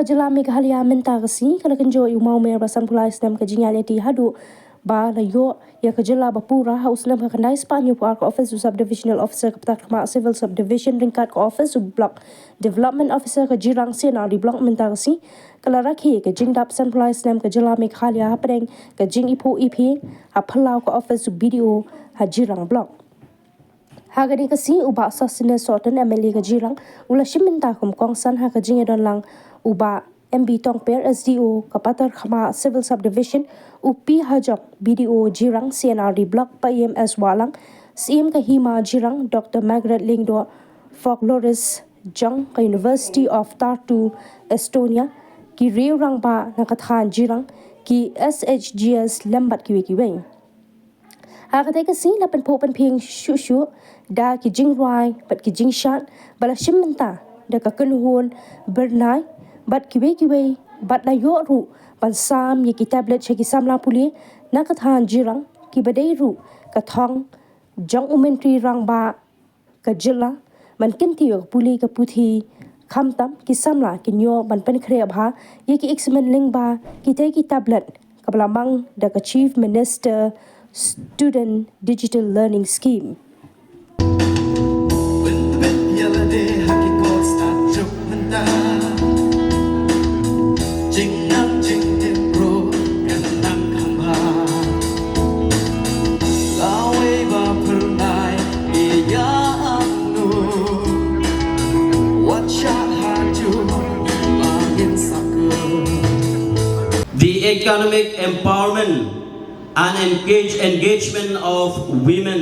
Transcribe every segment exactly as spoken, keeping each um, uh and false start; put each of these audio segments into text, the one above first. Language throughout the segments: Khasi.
Jylla Meghalaya mynta ka sngi ka la kynjoh ïa u mawmer ba sanphew lai snem ka jingïaid lynti haduh ba la ïoh ïa ka jylla ba pura ha u snem khyndai spah hynñiewphew ar ka office u Sub Divisional Officer ka Patarkhmah Civil Subdivision ryngkat ka office u Block Development Officer ka Jirang C&RD Block mynta ka sngi ka la rakhe ka jingdap sanphew lai snem ka jylla Meghalaya hapdeng ka jingiphuh iphi ha phyllaw ka office u BDO ha Jirang Block. Ha kane ka sngi u Bah Sosthenes Sohtun MLA ka Jirang u la shim bynta kum kongsan ha ka jingïadon lang u Bah MB Tongper SDO ka Patarkhmah Civil Subdivision, u P Hajok BDO Jirang C&RD Block, Bah EMS Wahlang, Syiem ka Hima Jirang Dr Margaret Lyngdoh, folklorist jong ka University of Tartu, Estonia, ki riew rangbah na ka thaiñ Jirang, ki SHGs lem bad kiwei kiwei. Ha kata ka sngi la pynphuh pynphieng shuh shuh da ki jingrwai bad ki jingshad ba la shim bynta da ka kynhun Byrnai bad kiwei kiwei, bad la ïoh ruh ban sam ïa ki tablet sha ki samla pule na ka thaiñ Jirang, kiba dei ruh ka thong jong u Myntri Rangbah ka jylla ban kyntiew ïa ka pule ka puthi, khamtam ki samla kin ïoh ban pynkhreh bha ïa ki exam lyngba kitei ki tablet kaba la mang da ka Chief Minister Student Digital Learning Scheme. The economic empowerment and engage, engagement of women,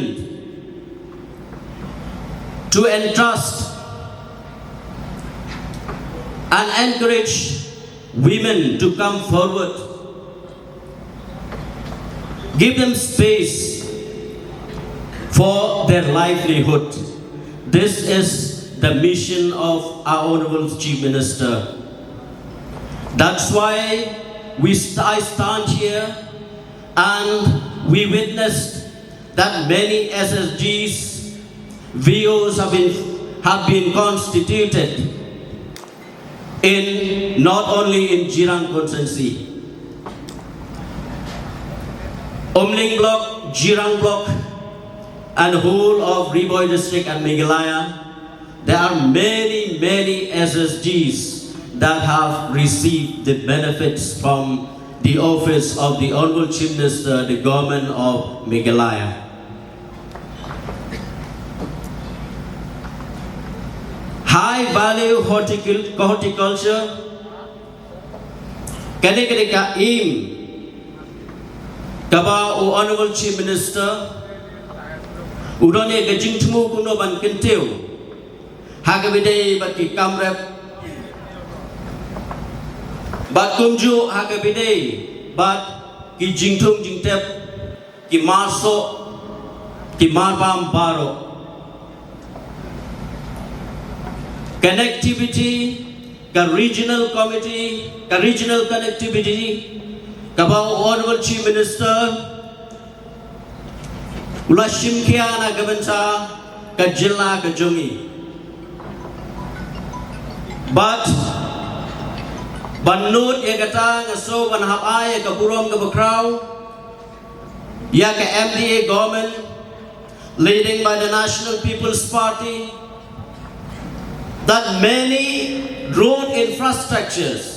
to entrust and encourage women to come forward, give them space for their livelihood. This is the mission of our Honorable Chief Minister. That's why we st- I stand here and we witnessed that many S S Gs, V Os have been, have been constituted in not only in Jirang constituency, Umling Block, Jirang Block, and whole of Ri Bhoi District and Meghalaya. There are many, many S S Gs that have received the benefits from the office of the Honorable Chief Minister, the government of Meghalaya. High value horticul-, horticulture, kane kane ka aim kaba u Honorable Chief Minister u don ïa ka jingthmu kumno ban kyntiew ha kaba ïadei bad ki kam rep, bad kumjuh ha kaba ïadei bad ki jingthung jingtep, ki marsoh, ki marbam baroh. Connectivity, ka regional committee, ka regional connectivity kaba u Honorable Chief Minister u la shim khia na ka bynta ka jylla ka jong ngi. Bad ban nud ïa kata nga sngew ban hap ai ïa ka burom kaba khraw ïa ka MDA government leading by the National People's Party, that many road infrastructures